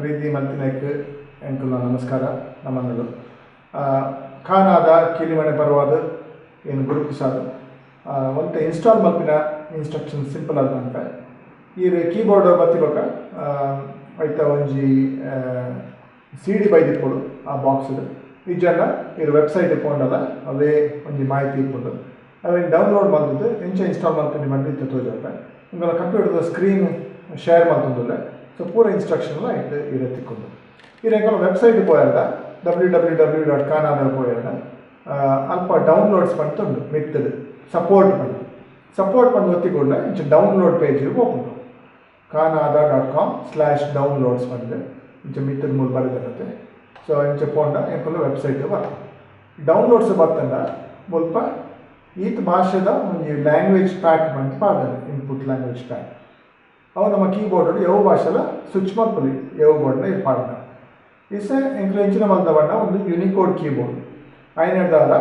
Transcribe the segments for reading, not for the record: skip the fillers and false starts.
ಪ್ರೀತಿ ಮಲ್ತಿನಾಯ್ಕ್ ಎಂಕುಲ ನಮಸ್ಕಾರ ನಮನಲು ಖಾನಾದ ಕಿಲಿಮಣೆ ಪರ್ವಾದ ಏನು ಗುರುಪ್ರಸಾದ್ ಒಂತೆ ಇನ್ಸ್ಟಾಲ್ ಮಲ್ಪಿನ ಇನ್ಸ್ಟ್ರಕ್ಷನ್ ಸಿಂಪಲ್ ಆದ ಪನ್ಪೆ. ಈರ್ ಕೀಬೋರ್ಡ್ ಬತ್ತಿಬೊಕ ಐತ ಒಂಜಿ ಸಿ ಡಿ ಬೈದಿಪ್ಪೊಡು ಆ ಬಾಕ್ಸ್ಡ್ ಇಜ್ಜಂಡ ಈರ್ ವೆಬ್ಸೈಟ್ ಪೋಂಡಲ ಅವೇ ಒಂಜಿ ಮಾಹಿತಿ ಇಪ್ಪುಂಡು. ಅವೇನು ಡೌನ್ಲೋಡ್ ಮಲ್ತದ್ದು ಎಂಚ ಇನ್ಸ್ಟಾಲ್ ಮಲ್ಪಿನ ಪಂದ್ ಇತ್ತೆ ತೋಜಾಪೆ. ಉಂಗಲ ಕಂಪ್ಯೂಟರ್ದ ಸ್ಕ್ರೀನ್ ಶೇರ್ ಮಲ್ತೊಂದುಲ್ಲೆ. ಸೊ ಪೂರ ಇನ್ಸ್ಟ್ರಕ್ಷನ್ಲ ಇತ್ತೆ ಇರೆ ತಿಕ್ಕುಂಡು. ಈರ್ ಎಂಕಲ್ನ ವೆಬ್ಸೈಟ್ ಪೋಯರ್ಡ www.kanada ಪೋಯರ್ಡ ಅಲ್ಪ ಡೌನ್ಲೋಡ್ಸ್ ಪಂತುಂಡು ಮಿತ್ತುಡು ಸಪೋರ್ಟ್ ಪಂದ್ ಸಪೋರ್ಟ್ ಪಂದ್ ಒತ್ತಿಕೊಂಡ ಇಂಚ ಡೌನ್ಲೋಡ್ ಪೇಜ್ ಪೋಪುಂಡು. kanada.com/downloads ಪಂದ್ ಇಂಚ ಮಿತ್ತುಡು ಮೂಲು ಬರೆದಿರುತ್ತೆ. ಸೊ ಇಂಚ ಪೋಂಡ ಎಂಕಲ್ನ ವೆಬ್ಸೈಟ್ ಬರ್ಪುಂಡು. ಡೌನ್ಲೋಡ್ಸ್ ಬತ್ತಂಡ ಮುಲ್ಪ ಈತ್ ಭಾಷೆದ ಒಂಜಿ ಲ್ಯಾಂಗ್ವೇಜ್ ಪ್ಯಾಕ್ ಪಂದ್ ಪಾಡ್ದೆರ್, ಇನ್ಪುಟ್ ಲ್ಯಾಂಗ್ವೇಜ್ ಪ್ಯಾಕ್. ಅವು ನಮ್ಮ ಕೀಬೋರ್ಡ್ ಯಾವ ಭಾಷೆಲ ಸ್ವಿಚ್ ಮಲ್ಪೊಲಿ, ಯಾವ ಬೋರ್ಡ್ನ ಇದು ಪಾಡ್ದ. ಇಸೆ ಎಂಕುಲು ಎಂಚಿನ ಮಲ್ತ ಪಂಡ ಒಂದು ಯುನಿಕೋಡ್ ಕೀಬೋರ್ಡ್ ಐನೆಡ್ದಾರ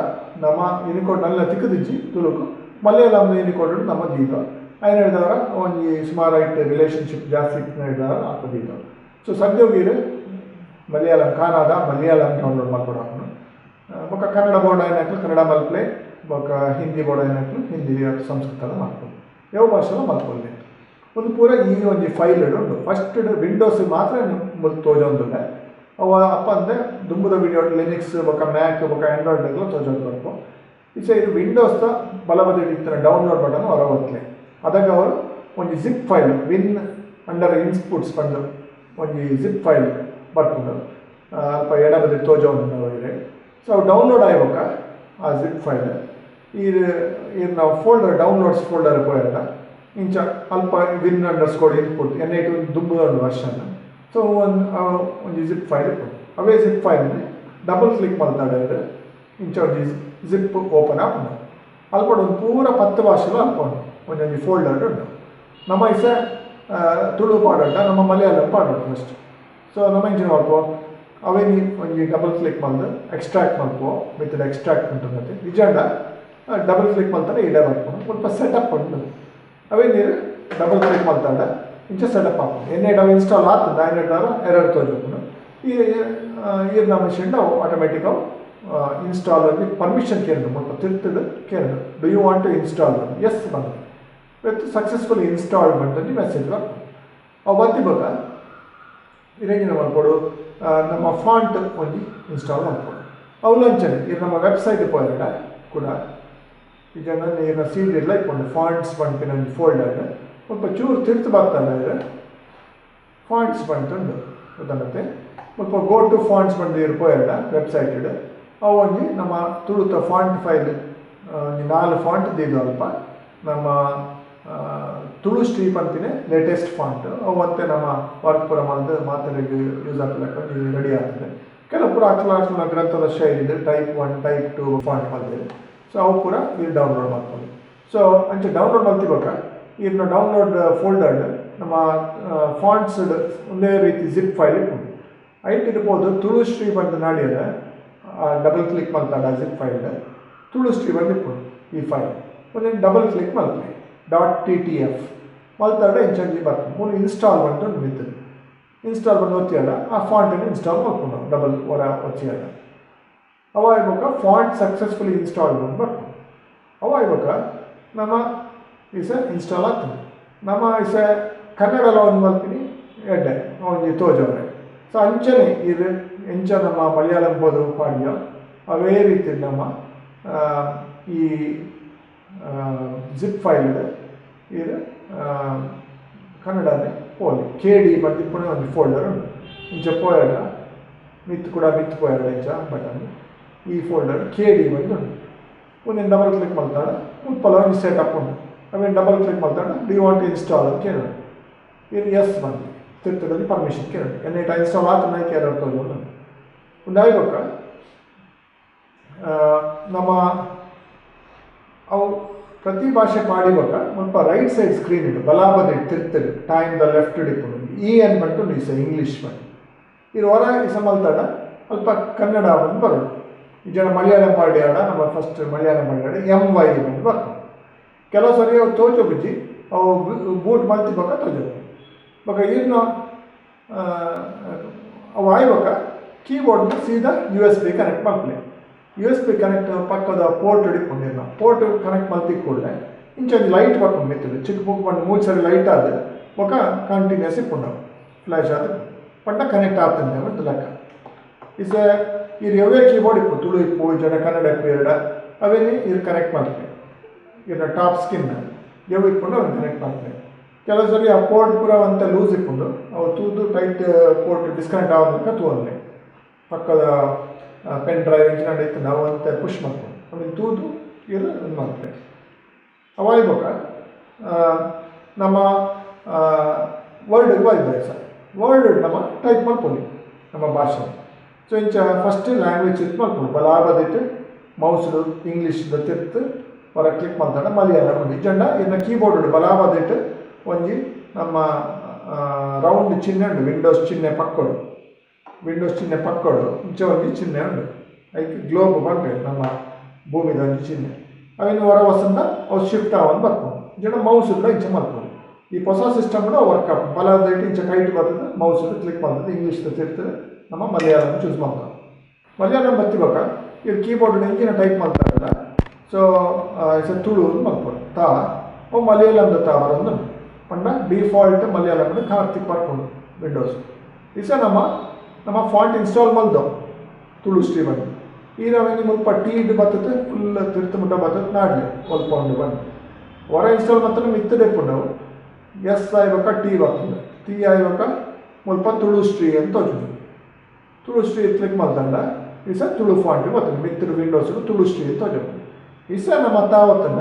ನಮ್ಮ ಯುನಿಕೋಡ್ ನಲ್ಲ ತಿಕ್ಕದಿಜ್ಜಿ ತುಳುಕು ಮಲಯಾಳಂ ಯುನಿಕೋಡ್ ನಮ್ಮ ದೀದೋ ಐನೆಡ್ದಾರ ಒಂಜಿ ಸುಮಾರು ಐಟ್ ರಿಲೇಷನ್ಶಿಪ್ ಜಾಸ್ತಿ ಇತ್ತಿನೆಡ್ದಾರ ಅಲ್ಪ ದೀದೋ. ಸೊ ಸದ್ಯೋಗಿರು ಮಲಯಾಳಂ ಕಾನಾದ ಮಲಯಾಳಂ ಡೌನ್ಲೋಡ್ ಮಲ್ಪೊಡಾಪುಂಡು. ಬೊಕ್ಕ ಕನ್ನಡ ಬೋರ್ಡ್ ಆಯ್ನಕ್ಲು ಕನ್ನಡ ಮಲ್ಪಲೆ, ಬೊಕ್ಕ ಹಿಂದಿ ಬೋರ್ಡ್ ಆಯ್ನಕ್ಲು ಹಿಂದಿ ಸಂಸ್ಕೃತಲ ಮಲ್ಪೊಲಿ, ಯಾವ ಭಾಷೆಲ ಮಲ್ಪೊಲಿ. ಒಂದು ಪೂರ ಈ ಒಂಜಿ ಫೈಲ್ ಉಂಡು. ಫಸ್ಟ್ ವಿಂಡೋಸ್ ಮಾತ್ರ ಮುಲ್ಪ ತೋಜೊಂದುಲ್ಲೆ. ಅವು ಅಪ್ಪ ಅಂದೆ ದುಂಬುದ ವಿಡಿಯೋ ಲಿನಿಕ್ಸ್ ಬೊಕ್ಕ ಮ್ಯಾಕ್ ಬೊಕ್ಕ ಆಂಡ್ರಾಯ್ಡ್ಲ ತೋಜೊಂದು ಬರ್ಪು. ಇಸೆ ಇದು ವಿಂಡೋಸ್ದ ಬಲಬದಿ ಇತ್ತಿನ ಡೌನ್ಲೋಡ್ ಬಟನ್ ಹೊರ ಒತ್ತಲೆ. ಅದಾಗ ಅವರು ಒಂಜಿ zip file win under inputs ಪಂದು ಒಂಜಿ ಜಿಪ್ ಫೈಲ್ ಬರ್ಪುಂಡು. ಅಲ್ಪ ಎಡಬದಿ ತೋಜೊಂದು ಇದೆ. ಸೊ ಅವು ಡೌನ್ಲೋಡ್ ಆಯ್ಬೊಕ್ಕ ಆ ಜಿಪ್ ಫೈಲ್ ಈರ್ ನಾವು ಫೋಲ್ಡರ್ ಡೌನ್ಲೋಡ್ಸ್ ಫೋಲ್ಡರ್ ಪೋಯರ್ಡ ಇಂಚ ಅಲ್ಪ win under score input N eight ಒಂದು ದುಂಬುದ ಒಂದು ವರ್ಷನ್. ಸೊ ಒಂಜಿ ಜಿಪ್ ಫೈಲ್ ಇಪ್ಪುಂಡು. ಅವೇ ಜಿಪ್ ಫೈಲ್ ಡಬಲ್ ಕ್ಲಿಕ್ ಮಲ್ತಾಡ ಇಂಚ ಒಂಜಿ ಜಿಪ್ ಓಪನ್ ಆಪುಂಡು. ಅಲ್ಪ ಒಂದು ಪೂರ 10 ಭಾಷೆಲು ಅಲ್ಪ ಉಂಡು ಒಂಜೊಂಜಿ ಫೋಲ್ಡರ್ ಉಂಡು. ನಮ್ಮ ಇಸ ತುಳು ಪಾಡೋಟ ನಮ್ಮ ಮಲಯಾಳಂ ಪಾಡೋಟ ಫಸ್ಟ್. ಸೊ ನಮ್ಮ ಇಂಚಿನ ಮಲ್ಪೋ ಅವೇ ಒಂಜಿ ಡಬಲ್ ಕ್ಲಿಕ್ ಮಲ್ದು ಎಕ್ಸ್ಟ್ರಾಕ್ಟ್ ಮಲ್ಪೋ ವಿತ್ ಎಕ್ಸ್ಟ್ರಾಕ್ಟ್ ಉಂಟು. ಇಜಂಡ ಡಬಲ್ ಕ್ಲಿಕ್ ಮಲ್ತಾನೆ ಇಡೆ ಬರ್ಪುಂಡು. ಸ್ವಲ್ಪ ಸೆಟಪ್ ಉಂಟು. ಅವೇ ನೀರು ಡಬಲ್ ಕ್ಲಿಕ್ ಮಲ್ತಾಡ ಇಂಚ ಸೆಟಪ್ ಆಪುಂಡು. ಎನ್ ಅವು ಇನ್ಸ್ಟಾಲ್ ಆತದ ಐನೆಡ್ದಾರ ಎರರ್ ತೋಜುಂಡು. ಈ ಈರ್ನ ಮಿಷಿನ್ ಅವು ಆಟೋಮೆಟಿಕ್ ಅವು ಇನ್ಸ್ಟಾಲ್ ಒಂಜಿ ಪರ್ಮಿಷನ್ ಕೇಂದ್ರ ಮುಲ್ಪ ತಿರ್ತುಡು ಕೇಂದ್ರ do you want to install yes ಬಂದು ವಿತ್ ಸಕ್ಸಸ್ಫುಲ್ ಇನ್ಸ್ಟಾಲ್ ಒಂಜಿ ಮೆಸೇಜ್ ಬರ್ಪುಂಡು. ಅವು ಬತ್ತಿ ಬೊಕ್ಕ ಇರೇಂಜಿನ ಮಲ್ಪೊಡು ನಮ್ಮ ಫಾಂಟ್ ಒಂಜಿ ಇನ್ಸ್ಟಾಲ್ ಮಲ್ಪೊಡು. ಅವು ಲಂಚನೆ ಇರು ನಮ್ಮ ವೆಬ್ಸೈಟ್ ಪೋಯರ್ಡ ಕೂಡ ಈಜನ ನೀರಿನ ಸಿ ಡಿ ಇಡ್ಲ ಇಪ್ಪುಂಡು ಫಾಂಟ್ಸ್ ಪನ್ಪಿನ ಒಂಜಿ ಫೋಲ್ಡರ್ ಮುಲ್ಪ ಚೂರು ತಿರ್ತು ಬರ್ತದೆ. ಇರು ಫಾಂಟ್ಸ್ ಪಂತುಂಡು ಗೊತ್ತಾಗತ್ತೆ. ಮುಲ್ಪ ಗೋ ಟು ಫಾಂಟ್ಸ್ ಪಂದು ಇರು ಪೋಯರ್ಡ ವೆಬ್ಸೈಟ್ ಅವು ಒಂಜಿ ನಮ್ಮ ತುಳುತ ಫಾಂಟ್ ಫೈಲ್ ಒಂಜಿ 4 ಫಾಂಟ್ ದೀದು ಅಲ್ಪ ನಮ್ಮ ತುಳು ಶ್ರೀ ಪಂತಿನೇ ಲೇಟೆಸ್ಟ್ ಫಾಂಟ್ ಅವು ಅಂತೆ ನಮ್ಮ ವರ್ಕ್ ಪೂರ ಮಲ್ದು ಮಾತೆರೆಗ್ ಯೂಸ್ ಆಪುಲೆಕ್ಕ ಒಂಜಿ ರೆಡಿ ಆಗ್ತದೆ. ಕೆಲವು ಪೂರ ಅಕ್ಲ ಗ್ರಂಥದ ಶೈಲಿ ಟೈಪ್ 1 ಟೈಪ್ 2 ಫಾಂಟ್ ಮಲ್ದೇರು. ಸೊ ಅವು ಪೂರ ಇಲ್ಲಿ ಡೌನ್ಲೋಡ್ ಮಲ್ಪೊಲಿ. ಸೊ ಅಂಚ ಡೌನ್ಲೋಡ್ ಮಲ್ತಿಬೊಕ್ಕ ಈರ್ನ ಡೌನ್ಲೋಡ್ ಫೋಲ್ಡರ್ ನಮ್ಮ ಫಾಂಟ್ಸ್ ಒಂದೇ ರೀತಿ ಜಿಪ್ ಫೈಲ್ ಇಪ್ಪುಂಡು. ಐಟ್ ಇರ್ಬೋದು ತುಳು ಶ್ರೀ ಪಂದ್ ನಾಡಿಯರ ಡಬಲ್ ಕ್ಲಿಕ್ ಮಲ್ತಾಡ ಜಿಪ್ ಫೈಲ್ ತುಳು ಶ್ರೀ ಪಂದ್ ಇಪ್ಪುಂಡು ಈ ಫೈಲ್ ಒಂದೊಂದು ಡಬಲ್ ಕ್ಲಿಕ್ ಮಲ್ಪಲೆ .ttf ಮಲ್ತಾಡ ಇಂಚ ಒಂಜಿ ಬರ್ಪುಂಡು. ಮೂಲು ಇನ್ಸ್ಟಾಲ್ ಬಂತು ಮಿತ್ತುಡು ಇನ್ಸ್ಟಾಲ್ ಬಂದು ಒತ್ತಿಯಾಡ ಆ ಫಾಂಟನ್ನು ಇನ್ಸ್ಟಾಲ್ ಮಲ್ಪುಂಡು ಡಬಲ್ ಒರ ಒತ್ತಿಯಾಡ. ಅವ ಆಯ್ಬೊಕ್ಕ ಫಾಂಟ್ ಸಕ್ಸಸ್ಫುಲಿ ಇನ್ಸ್ಟಾಲ್ ಬಂದು ಬರ್ಪುಂಡು. ಅವ ಆಯ್ಬೊಕ್ಕ ನಮ್ಮ ಇಸ ಇನ್ಸ್ಟಾಲ್ ಆಗ್ತದೆ. ನಮ್ಮ ಇಸ ಕನ್ನಡಲ ಒಂದು ಮಲ್ಪಿನಿ ಎಡ್ಡೆ ಒಂಜಿ ತೋಜವ್ರೆ. ಸೊ ಅಂಚನೆ ಇದು ಎಂಚ ನಮ್ಮ ಮಲಯಾಳಂ ಪೋದು ಪಾಡಿಯೋ ಅವೇ ರೀತಿ ನಮ್ಮ ಈ ಜಿಪ್ ಫೈಲ್ ಇದು ಕನ್ನಡನೇ ಪೋಲಿ ಕೆ ಡಿ ಪಂದಿಪ್ಪುನ ಒಂಜಿ ಫೋಲ್ಡರ್ ಉಂಟು. ಇಂಚ ಪೋಯಡ ಮಿತ್ತು ಕೂಡ ಮಿತ್ತು ಪೋಯಡ ಇಂಚ ಬಟನ್ ಈ ಫೋಲ್ಡರ್ ಕೆ ಡಿ ಬಂದು ಉಂಟು. ಒಂದೊಂದು ಡಬಲ್ ಕ್ಲಿಕ್ ಮಲ್ತಾಡ ಮುಲ್ಪಲ ಒಂಜಿ ಸೆಟಪ್ ಉಂಟು. ಅವೇನು ಡಬಲ್ ಕ್ಲಿಕ್ ಮಲ್ತಾಡ do you want to install ಅಂತ ಕೇಳೋಣ. ಇದು ಎಸ್ ಬಂದು ತಿರ್ತದಲ್ಲಿ ಪರ್ಮಿಷನ್ ಕೇಳೋಣ. ಎನ್ ಏಟ್ ಇನ್ಸ್ಟಾಲ್ ಆತನ ಕೇರಳ ತೋಜೋಣ. ಒಂದು ಆಯ್ಬೊಕ್ಕ ನಮ್ಮ ಅವು ಪ್ರತಿ ಭಾಷೆ ಪಾಡಿಬೊಕ್ಕ ಮುಲ್ಪ ರೈಟ್ ಸೈಡ್ ಸ್ಕ್ರೀನ್ ಇಟ್ಟು ಬಲಾಬದಿ ತಿರ್ತದೆ time the left ಇಪ್ಪುಂಡು ಇ ಎನ್ ಬಂಟು ಇಸ ಇಂಗ್ಲೀಷ್ ಬಂದು ಇದು ಹೊರ ಇಸ ಮಲ್ತಾಡ ಅಲ್ಪ ಕನ್ನಡ ಬಂದು ಬರೋದು. ಈ ಜನ ಮಲಯಾಳಂ ಪಾಡ್ಯಾಡ ನಮ್ಮ ಫಸ್ಟ್ ಮಲಯಾಳಂ ಪಾಡ್ಯಾಡ ಎಂ ವೈ ಬಂದು ಬರ್ತಾರೆ. ಕೆಲವು ಸರಿ ಅವು ತೋಚೋ ಬುಜ್ಜಿ ಅವು ಬೂಟ್ ಮಲ್ತಿ ಬೊಕ್ಕ ತೋಜೋ ಬೊಕ್ಕ ಇನ್ನು ಅವು ಆಯ್ಬೊಕ ಕೀಬೋರ್ಡ್ನ ಸೀದಾ U S B connect ಮಲ್ಪಲೆ. U S B connect ಪಕ್ಕದ ಪೋರ್ಟ್ ಹಿಡ್ಕೊಂಡಿರ್ನ ಪೋರ್ಟ್ ಕನೆಕ್ಟ್ ಮಲ್ತಿ ಕೂಡಲೇ ಇಂಚ ಒಂಜಿ ಲೈಟ್ ಬರ್ಪುಂಡು ಮಿತ್ತುಡು ಚಿಕ್ಕ ಪುಕ್ ಪಂಡ ಮೂಜಿ ಸರಿ ಲೈಟ್ ಆದ್ ಬೊಕ ಕಂಟಿನ್ಯೂಸ್ ಇಪ್ಪುಂಡು ಫ್ಲ್ಯಾಶ್ ಆದ್ ಪಂಡ ಕನೆಕ್ಟ್ ಆತಂದೆ ಒಂದು ಲೆಕ್ಕ. ಇಸ ಇರ್ ಯಾವೇ ಕೀಬೋರ್ಡ್ ಇಪ್ಪು ತುಳು ಇಪ್ಪು ಜನ ಕನ್ನಡ ಇಪ್ಪು ಎರಡ ಅವೇನೆ ಇರ್ ಕನೆಕ್ಟ್ ಮಾಡ್ತಾರೆ. ಇರ್ನ ಟಾಪ್ ಸ್ಕಿನ್ ಯಾವ ಇಪ್ಪುಂಡು ಅವನ್ನ ಕನೆಕ್ಟ್ ಮಾಡ್ತಾರೆ. ಕೆಲವು ಸರಿ ಆ ಪೋರ್ಟ್ ಪೂರ ಅಂತ ಲೂಸ್ ಇಪ್ಪುಂಡು ಅವು ತೂದು tight port disconnect ಆಗೋದಕ್ಕೆ ತೂವೊಂದೆ ಪಕ್ಕದ ಪೆನ್ ಡ್ರೈವ್ ಇಂಚಿನ ಇತ್ತು ನಾವು ಅಂತ ಪುಷ್ ಮಾಡ್ಕೊಂಡು ಆಮೇಲೆ ತೂದು ಇರ್ ಇದು ಮಾಡ್ತಾರೆ. ಅವಾಯ್ ಬೊಕ ನಮ್ಮ ವರ್ಡ್ಗೆ ಬೈದ ಸರ್ ವರ್ಡ್ ನಮ್ಮ ಟೈಪ್ ಮಲ್ಪೊಲಿ ನಮ್ಮ ಭಾಷೆ. ಸೊ ಇಂಚ ಫಸ್ಟ್ ಲ್ಯಾಂಗ್ವೇಜ್ ಇತ್ತು ಮಲ್ಪೊಡು ಬಲಾಬದಿಟ್ಟು ಮೌಸ್ಡು ಇಂಗ್ಲೀಷ್ದ ತಿರ್ತು ಹೊರ ಕ್ಲಿಕ್ ಮಲ್ತಾಡ ಮಲಯಾಳಂ ಉಂಡು ಇಜ್ಜಂಡ ಇನ್ನು ಕೀಬೋರ್ಡ್ ಬಲಾಬದಿಟ್ಟು ಒಂಜಿ ನಮ್ಮ ರೌಂಡ್ ಚಿಹ್ನೆ ಉಂಡು ವಿಂಡೋಸ್ ಚಿಹ್ನೆ ಪಕ್ಕೊಡು ವಿಂಡೋಸ್ ಚಿಹ್ನೆ ಪಕ್ಕೊಡು ಇಂಚ ಒಂಜಿ ಚಿಹ್ನೆ ಉಂಡು ಐಕ್ ಗ್ಲೋಬ್ ಪನ್ಪೆರ್ ನಮ್ಮ ಭೂಮಿದ ಒಂಜಿ ಚಿಹ್ನೆ ಅವಿನ ಹೊರ ವಸಂದ ಅವು ಶಿಫ್ಟ್ ಆವೊಂದು ಬರ್ಪುಂಡು ಇಜ್ಜಂಡ ಮೌಸ್ ಇಂಚ ಮಲ್ಪೊಡು. ಈ ಹೊಸ ಸಿಸ್ಟಮ್ ವರ್ಕ್ ಆಪುಂಡು ಬಲದೈಟ್ ಇಂಚ ಕೈಟ್ ಬರ್ತದೆ ಮೌಸ್ ಕ್ಲಿಕ್ ಮಲ್ತದೆ ಇಂಗ್ಲೀಷ್ ತಿರ್ತದೆ ನಮ್ಮ ಮಲಯಾಳಂ ಚೂಸ್ ಮಲ್ತ ಮಲಯಾಳಂ ಬತ್ತಿ ಬೊಕ ಇರ್ ಕೀಬೋರ್ಡ್ ಎಂಚಿನ ಟೈಪ್ ಮಲ್ತಾರಲ್ಲ. ಸೊ ತುಳು ಮಲ್ಪೊಡು ತಾ ಅವು ಮಲಯಾಳಂದ ತಾ ಬರೊಂದು ಪಂಡ ಡಿಫಾಲ್ಟ್ ಮಲಯಾಳಂ ಕಾರ್ತಿಕ್ ಬರ್ಪುಂಡು ವಿಂಡೋಸ್. ಇಸ ನಮ್ಮ ನಮ್ಮ ಫಾಂಟ್ ಇನ್ಸ್ಟಾಲ್ ಮಲ್ದೋ ತುಳು ಶ್ರೀ ಬಂದು ಈ ನಾವೇನು ಮುಲ್ಪ ಟೀ ಇಡ್ ಬರ್ತದೆ ಫುಲ್ ತಿರ್ತು ಮುಟ್ಟ ಬರ್ತದೆ ನಾಡ್ಲಿ ಒಲ್ಪ ಉಂಡು ಬಂದು ಹೊರ ಇನ್ಸ್ಟಾಲ್ ಮಲ್ತನ ಮಿತ್ತಡೆ ಇಪ್ಪುಂಡವು ಎಸ್ ಆಯ್ಬೊಕ ಟಿ ಬರ್ತದೆ ಟಿ ಆಯ್ಬೊಕ ಮುಲ್ಪ ತುಳು ಶ್ರೀ ಅಂತ ತೋಜುಂಡು ತುಳು ಶ್ರೀ ಕ್ಲಿಕ್ ಮಲ್ತಂಡ ಇಸ ತುಳು ಫಾಂಟ್ ಬರ್ತದೆ ಮಿತ್ತಡು ವಿಂಡೋಸ್ ತುಳು ಶ್ರೀ ಅಂತ ತೋಜುಂಡು. ಇಸ ನಮ್ಮ ತಾವತ್ತಂಡ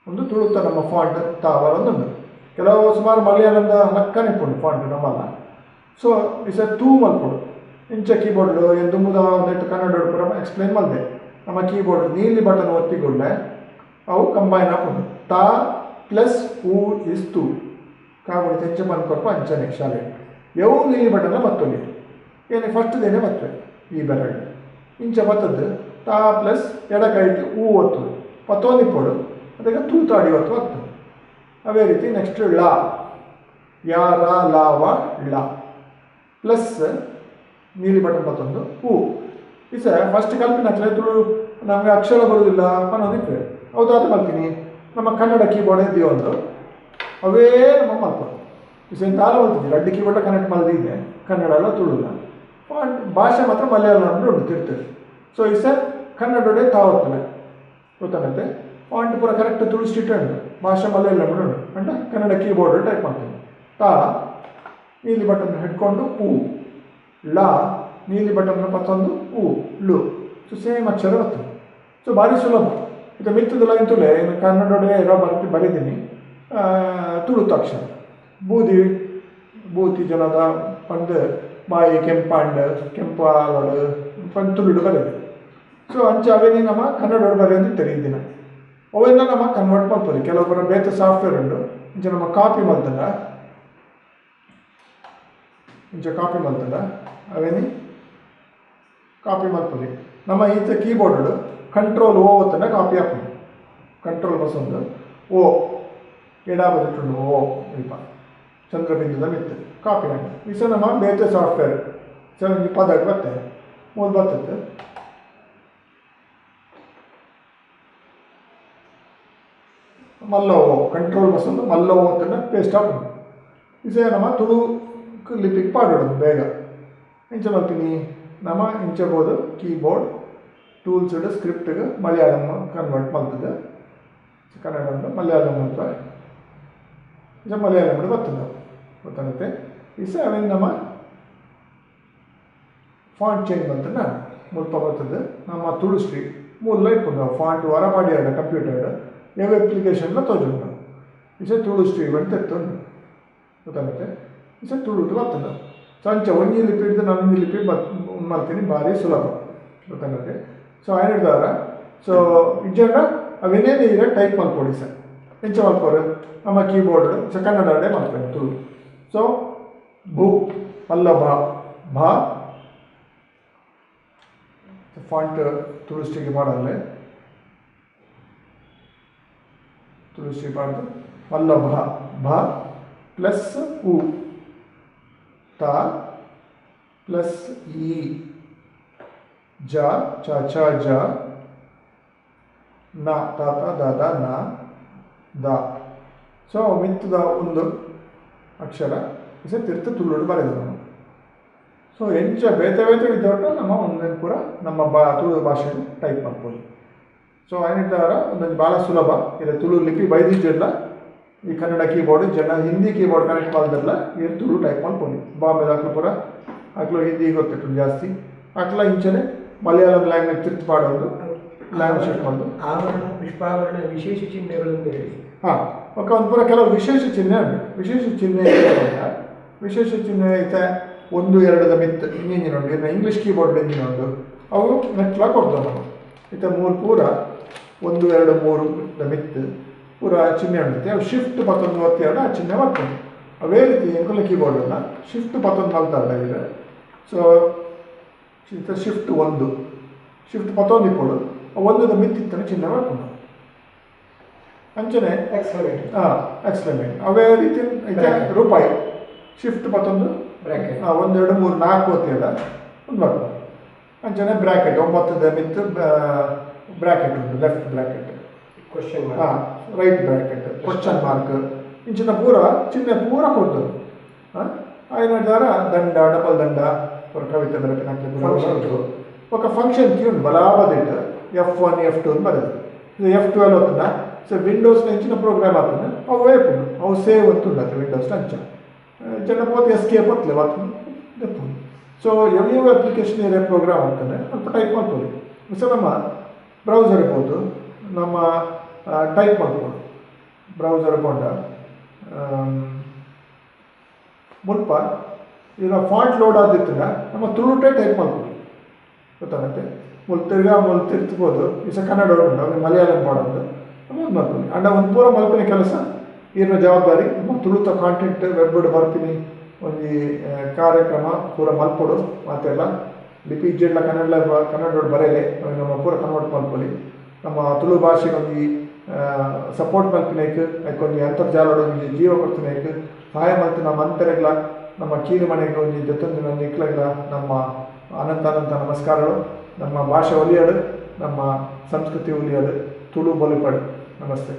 ಒಂದು ತುಳುತ ನಮ್ಮ ಫಾಂಟ್ ತಾವರೊಂದುಂಡು ಕೆಲವು ಸುಮಾರು ಮಲಯಾಳಂದ ಲಕ್ಕನೆ ಇಪ್ಪುಂಡು ಫಾಂಟ್ ನಮ್ಮಲ್ಲ. ಸೊ ಇಸ ತೂ ಮಲ್ಪೊಡು ಇಂಚ ಕೀಬೋರ್ಡ್ ದುಂಬುದ ಒಂದೆಟ್ಟು ಕನ್ನಡ ಪೂರ ಎಕ್ಸ್ಪ್ಲೇನ್ ಮಲ್ದೆ ನಮ್ಮ ಕೀಬೋರ್ಡ್ ನೀಲಿ ಬಟನ್ ಒತ್ತಿ ಕೂಡಲೇ ಅವು ಕಂಬೈನ್ ಆಪುಂಡು ತಾ ಪ್ಲಸ್ ಊ is ತು ಕಾಗುಡಿ ತೆಂಚ ಪನ್ಕೊರ್ಪ ಅಂಚನೆ ಶಾಲೆ ಯವು ನೀಲಿ ಬಟನ್ ಬತ್ತೊಲಿ ಏನೇ ಫಸ್ಟ್ ದೇನೆ ಬತ್ತವೆ ಈ ಬೆರಳು ಇಂಚ ಬತ್ತದ್ದು ತಾ ಪ್ಲಸ್ ಎಡ ಕೈಟ್ ಊ ಒತ್ತು ಪತ್ತೊಂದಿಪ್ಪೊಡು ಅದಕ್ಕೆ ತೂತಾಡಿ ಒತ್ತು ಬರ್ತದೆ. ಅದೇ ರೀತಿ ನೆಕ್ಸ್ಟ್ ಳ ಯಾ ರ ಲ ವ ಳ ಪ್ಲಸ್ ನೀಲಿ ಬಟನ್ ಬತ್ತೊಂದು ಹೂ ಈ ಸರ್ ಫಸ್ಟ್ ಕಲ್ಪಿನ ತುಳು ನಮಗೆ ಅಕ್ಷರ ಬರೋದಿಲ್ಲ ಅನ್ನೋದಿಕ್ಕೆ ಹೌದಾದ ಮಲ್ತೀನಿ ನಮ್ಮ ಕನ್ನಡ ಕೀಬೋರ್ಡ್ ಇದ್ದೀವಿ ಒಂದು ಅವೇ ನಮ್ಮ ಮಲ್ಪೊಡು. ಈ ಸರ್ ದಾಲ ಮಲ್ತಿದ್ದೀವಿ ರಡ್ಡು ಕೀಬೋರ್ಡ್ ಕನೆಕ್ಟ್ ಮಲ್ದಿದ್ದೆ ಕನ್ನಡ ಅಲ್ಲ ತುಳುಲ್ಲ ಭಾಷೆ ಮಾತ್ರ ಮಲಯಾಳಂ ಅಂದ್ರೆ ಉಂಟು ತಿರ್ತದೆ. ಸೊ ಈ ಸರ್ ಕನ್ನಡೋಡೆ ತಾವತ್ತಲೆ ಗೊತ್ತಾಗತ್ತೆ ಫಾಂಟ್ ಪೂರ ಕರೆಕ್ಟ್ ತುಳು ಸ್ಟ್ರೀಟ್ ಉಂಟು ಭಾಷೆ ಮಲಯಾಳಂ ಉಂಟು ಅಂಡ ಕನ್ನಡ ಕೀಬೋರ್ಡ್ ಟೈಪ್ ಮಾಡ್ತೀನಿ ತಾ ನೀಲಿ ಬಟನ್ ಹಿಡ್ಕೊಂಡು ಊ ಲ ನೀಲಿ ಬಟನ್ ಪತ್ತೊಂದು ಊ ಲು. ಸೊ ಸೇಮ್ ಅಕ್ಷರ ಬರ್ತದೆ. ಸೊ ಭಾರಿ ಸುಲಭ ಇದು ಮಿತ್ತದಲ್ಲ ಇಂತುಲೆ ಇನ್ನು ಕನ್ನಡೊಡೆ ಇರೋ ಬರ್ತಿ ಬರೀತೀನಿ ತುಳುತ ಅಕ್ಷರ ಬೂದಿ ಬೂತಿ ಜನದ ಪಂದು ಬಾಯಿ ಕೆಂಪಾಂಡ್ ಕೆಂಪು ಆಲೋಡು ಪಂದು ತುಳುಡು ಬರೀದೆ. ಸೊ ಅಂಚ ಅವೇನೇ ನಮ್ಮ ಕನ್ನಡೋಡು ಬರೆಯೋದು ತೆರೀದಿನ ಅವೆಲ್ಲ ನಮ್ಮ ಕನ್ವರ್ಟ್ ಮಲ್ಪೊಲಿ ಕೆಲವೊಬ್ಬರ ಬೇತೆ ಸಾಫ್ಟ್ವೇರ್ ಉಂಟು ಇಂಚ ನಮ್ಮ ಕಾಪಿ ಮಲ್ತಂಡ ಇಂಚ ಕಾಪಿ ಮಲ್ತಂಡ ಅವೇನಿ ಕಾಪಿ ಮಲ್ಪೊಲಿ ನಮ್ಮ ಈತ ಕೀಬೋರ್ಡ್ ಕಂಟ್ರೋಲ್ ಓ ಒತ್ತಂಡ ಕಾಪಿ ಆಪುಂಡು ಕಂಟ್ರೋಲ್ ಬಸೊಂದು ಓ ಎಡ ಬದಿಟ್ಟುಂಡು ಓ ಇಲ್ಪ ಚಂದ್ರಬಿಂದುದ ಮಿತ್ತು ಕಾಪಿ ಆಂಡ್ ಇಸ ನಮ್ಮ ಬೇತೆ ಸಾಫ್ಟ್ವೇರ್ ಸೊ ಒಂಜಿ ಪದಕ್ಕೆ ಬತ್ತೆ ಮೂಲು ಬರ್ತದೆ ಮಲ್ಲ ಓ ಕಂಟ್ರೋಲ್ ಬಸೊಂದು ಮಲ್ಲ ಓ ಒತ್ತಂಡ ಪೇಸ್ಟ್ ಆಪುಂಡು. ಇಸ ನಮ್ಮ ತುಳು ಲಿಪಿಗೆ ಪಾಡೋದು ಬೇಗ ಇಂಚ ಮಲ್ಪಿನಿ ನಮ್ಮ ಇಂಚಬೋದು ಕೀಬೋರ್ಡ್ ಟೂಲ್ಸ್ ಸ್ಕ್ರಿಪ್ಟ್ಗೆ ಮಲಯಾಳಂ ಕನ್ವರ್ಟ್ ಮಲ್ತದೆ ಕನ್ನಡ ಉಂಟು ಮಲಯಾಳಂ ಮಲ್ಪ ಇಂಚ ಮಲಯಾಳಂ ಬರ್ತದೆ ಗೊತ್ತಾಗುತ್ತೆ. ಇಸ ಅವೇನು ನಮ್ಮ ಫಾಂಟ್ ಚೇಂಜ್ ಮಲ್ತಂಡ ಮುಲ್ಪ ಬರ್ತದೆ ನಮ್ಮ ತುಳು ಶ್ರೀ ಮೂಲ ಇಪ್ಪುಂಡು ಫಾಂಟ್ ಹೊರ ಪಾಡಿಯಾಡ ಕಂಪ್ಯೂಟರ್ ಯಾವ ಅಪ್ಲಿಕೇಶನ್ಲ ತೋಜುಂಡು ಇಸ ತುಳು ಶ್ರೀ ಬಂದು ತೆತ್ತುಂಡು ಗೊತ್ತಾಗುತ್ತೆ. ಇಸ ತುಳುಟು ಬರ್ತದೆ. ಸೊ ಅಂಚ ಒಂಜಿ ಲಿಪಿ ಹಿಡ್ದು ನಾನು ಒಂಜಿ ಲಿಪಿ ಮಲ್ತೀನಿ ಭಾರಿ ಸುಲಭ ಗೊತ್ತಾಗುತ್ತೆ. ಸೊ ఆయన ಹಿಡ್ದವ್ರ ಸೊ ಇಜ್ಜಂಡ ಅವೇನೇನು ಈಗ ಟೈಪ್ ಮಲ್ಪೊಡಿ ಸರ್ ಎಂಚ ಮಲ್ಪೋರು ನಮ್ಮ ಕೀಬೋರ್ಡ್ ಸೊ ಕನ್ನಡ ಮಲ್ಪೊಡು ತುಳು. ಸೊ ಭೂ ಮಲ್ಲ ಭಾ ಭಾ ಫಾಂಟ್ ತುಳು ಪಾಡಲ್ಲ ತುಳು ಶ್ರೀ ಪಾಡ್ದು ಮಲ್ಲ ಭಾ ಭಾ ಪ್ಲಸ್ ಉ ತ ಪ್ಲಸ್ ಇ ಜ ಚ ಚ ಜ ನ ತ ತ the the ನ the. So ಮಿತ್ತದ ಒಂದು ಅಕ್ಷರ ಇಸ ತಿರ್ತು ತುಳುಡು ಬರೆದ ನಮ್ಮ. ಸೊ ಎಂಚ ಬೇತೆ ಬೇತೆ ವಿಧೋಟ ನಮ್ಮ ಒಂದೊಂದು ಪೂರ ನಮ್ಮ ತುಳು ಭಾಷೆ ಟೈಪ್ ಮಾಡ್ಬೋದು. ಸೊ ಏನಿದ್ದಾರ ಒಂದೊಂದು ಭಾಳ ಸುಲಭ ಇದೆ. ತುಳು ಲಿಪಿ ಬೈದಿದ್ದಿಲ್ಲ ಈ ಕನ್ನಡ ಕೀಬೋರ್ಡ್ ಜನ ಹಿಂದಿ ಕೀಬೋರ್ಡ್ ಕನೆಕ್ಟ್ ಮಾಡಿದ್ರಲ್ಲ ಈ ತುಳು ಟೈಪ್ ಮಾಡ್ಬೋದು. ಬಾಂಬೆ ದಾಖಲು ಪೂರ ಅಕ್ಲು ಹಿಂದಿ ಗೊತ್ತಿಟ್ಟು ಜಾಸ್ತಿ ಅಕ್ಲ ಇಂಚನೆ ಮಲಯಾಳಂ ಲ್ಯಾಂಗ್ವೇಜ್ ತಿರ್ತು ಪಾಡೋದು ಲ್ಯಾಂಗ್ವೇಜ್ ಶೆಟ್ ಮಾಡೋದು. ಆವರಣ ಪುಷ್ಪಾವರಣ ವಿಶೇಷ ಚಿಹ್ನೆಗಳನ್ನು ಹೇಳಿ. ಹಾಂ ಓಕೆ, ಒಂದು ಪೂರ ಕೆಲವು ವಿಶೇಷ ಚಿಹ್ನೆ ಉಂಟು. ವಿಶೇಷ ಚಿಹ್ನೆ ವಿಶೇಷ ಚಿಹ್ನೆ ಐತೆ 1 2 ಮಿತ್ ಇಂಜಿನ್ ಉಂಟು, ಇನ್ನು ಇಂಗ್ಲೀಷ್ ಕೀಬೋರ್ಡ್ ಇಂಜಿನ್ ಉಂಟು, ಅವು ಮೆಟ್ಲ ಕೊಡ್ತವೆ ನಾವು. ಇತ್ತ 3 ಪೂರ 1 2 3 ಮಿತ್ ಪೂರ ಚಿಹ್ನೆ ಉಂಟು. ಅವು ಶಿಫ್ಟ್ 19 ಒತ್ತಿ ಆ ಚಿಹ್ನೆ ಬರ್ತದೆ. ಅವೇ ರೀತಿ ಎಂಕುಲ ಕೀಬೋರ್ಡನ್ನು ಶಿಫ್ಟ್ 19 ಮಲ್ತಾರೆ. ಸೊ ಶಿಫ್ಟ್ 1 ಶಿಫ್ಟ್ 19 ಇಪ್ಪಡು 1 ಮಿತ್ತಿತ್ತನೆ ಚಿಹ್ನೆ ಬರ್ಕೊಂಡು ಅಂಚನೆ ಹಾಂ ಎಕ್ಸ್ಪ್ಲಮೇಟ್. ಅವೇ ರೀತಿ ರೂಪಾಯಿ ಶಿಫ್ಟ್ 19 ಬ್ರ್ಯಾಕೆಟ್ 1 2 3 4 ಒತ್ತಿಯಲ್ಲ ಒಂದು ಬರ್ಬೋದು. ಅಂಚನೆ ಬ್ರ್ಯಾಕೆಟ್ 9 ಮಿತ್ತು ಬ್ರ್ಯಾಕೆಟ್ ಉಂಟು, ಲೆಫ್ಟ್ ಬ್ರ್ಯಾಕೆಟ್ ಕ್ವಶನ್ ಹಾಂ ರೈಟ್ ಬ್ರ್ಯಾಕೆಟ್ ಕ್ವಶನ್ ಮಾರ್ಕ್ ಇಂಚಿನ ಪೂರ ಚಿಹ್ನೆ ಪೂರ ಕೊಡ್ತದೆ. ಹಾಂ ಏನಿದ್ದಾರ ದಂಡ ಡಬಲ್ ದಂಡ ಪೂರ ಕವಿತೆ ಬರಕ್ಕೆ ఒక ಫಂಕ್ಷನ್ ಕೀ ಉಂಟು ಬಲಾಬದಿಟ್ಟು F1 F2 ಅಂತ ಬರೆದು ಇದು F12 ಹೊತ್ತನ. ಸೊ ವಿಂಡೋಸ್ನ ಹೆಚ್ಚಿನ ಪ್ರೋಗ್ರಾಮ್ ಆಗ್ತಾನೆ ಅವು ವೇಪುಂಡು ಅವು ಸೇವ್ ಅಂತ ಉಂಟು ವಿಂಡೋಸ್ನ ಅಂಚ ಜನ ಪೋತ್ ಎಸ್ಕೇಪ್ ಹೊತ್ತಲೆ ಒತ್ತು. ಸೊ ಯಾವ ಅಪ್ಲಿಕೇಶನ್ ಏರಿಯಾ ಪ್ರೋಗ್ರಾಮ್ ಆಗ್ತಾನೆ ಅಲ್ಪ ಟೈಪ್ ಮಾಡ್ಬೋದು. ಸೊ ನಮ್ಮ ಬ್ರೌಸರ್ ಇರ್ಬೋದು ನಮ್ಮ ಟೈಪ್ ಮಾಡ್ಬೋದು. ಬ್ರೌಸರ್ ಕೊಂಡ ಮುಲ್ಪ ಈಗ ಫಾಂಟ್ ಲೋಡ್ ಆದಿತ್ತಂಡ ನಮ್ಮ ತುಳುಟೇ ಟೈಪ್ ಮಾಡ್ಬೋದು ಗೊತ್ತಾಗತ್ತೆ. ಮುಲ್ ತಿರ್ಗಾ ಮುಲ್ ತಿರ್ತ್ಬೋದು ಈ ಸಹ ಕನ್ನಡ ಉಂಟು ಮಲಯಾಳಂ ಪಾಡೋದು ನಮ್ಮ ಒಂದು ಮಲ್ಪನಿ ಅಂಡ ಒಂದು ಪೂರ ಮಲ್ಪಿನ ಕೆಲಸ ಈರಿನ ಜವಾಬ್ದಾರಿ. ನಮ್ಮ ತುಳುತ ಕಾಂಟೆಂಟ್ ವೆಬ್ಡ್ ಬರ್ತೀನಿ ಒಂಜಿ ಕಾರ್ಯಕ್ರಮ ಪೂರ ಮಲ್ಪೊಡು ಮಾತೆಲ್ಲ ಲಿಪಿ ಇಜ್ಜೆಡ್ಲ ಕನ್ನಡ ಕನ್ನಡ ಬರೆಯಲೆ ನಮ್ಮ ಪೂರ ಕನ್ವರ್ಟ್ ಮಲ್ಪೊಲಿ. ನಮ್ಮ ತುಳು ಭಾಷೆಗೆ ಒಂಜಿ ಸಪೋರ್ಟ್ ಮಲ್ಪಿನೈಕ್ ಐಕೊಂಜಿ ಅಂತರ್ಜಾಲದ ಒಂಜಿ ಜೀವ ಕೊಡ್ತಿನೈಕ್ ಸಹಾಯ ಮಲ್ತಿನ ನಮ್ಮ ಅಂತರೆಗ್ಲ ನಮ್ಮ ಕೀಲು ಮನೆಗೆ ಒಂಜಿ ದತ್ತೊಂದಿನ ನಿಕ್ಲಗ್ಲ ನಮ್ಮ ಅನಂತ ಅನಂತ ನಮಸ್ಕಾರಗಳು. ನಮ್ಮ ಭಾಷೆ ಒಲಿಯಾಡು, ನಮ್ಮ ಸಂಸ್ಕೃತಿ ಒಲಿಯಾಡು, ತುಳು ಬಲಿಪಾಡು. ನಮಸ್ತೆ.